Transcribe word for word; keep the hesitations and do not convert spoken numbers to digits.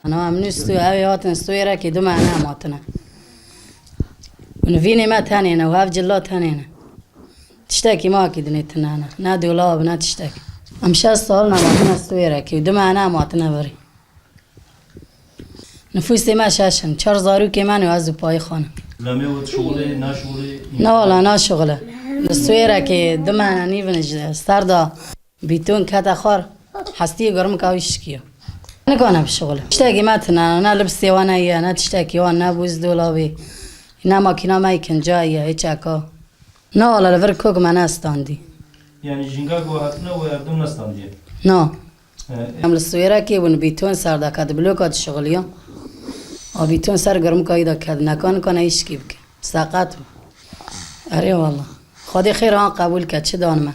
Ana em nû stû-, ew ê hatin stûyêrekê du mehne em hatine. Hûn vînê me tenê ne û ev cila tenê ne. Tiştekî me akî dinê tine ne. Ne dolab, ne tiştek. Em şeş sal ne hatine stûyêrekê û du mehne em hatine virî. Nifûsê me şeş in. Çar zarokê me ne û ez û payî xanim. Lemê we dişuxulê, naşuxulê? Na wala naşuxule. Li stûyêrekê du mehne nîv in ji ser de. Bîton kete xwar, hestiyê germika wî şikiya. Nikane bişuxile. Tiştekî me tine, ne libsê wan heye, ne tiştekî wan, ne buzdolabê, ne makîna me yê kincayî ye, hêçeka. Na wala li vir kok me nestandî. Yani jinga ku hatine we ev dû nestandiye? Na. E, Em li Swêrekê bûn, bîton ser de ket, bloka dişuxiliya. A bîton ser germika wî de ket, neka nikane îşkî bike. Seqet bû. Erê wala. Xwedê xêr han qebûl ke, çi dan me.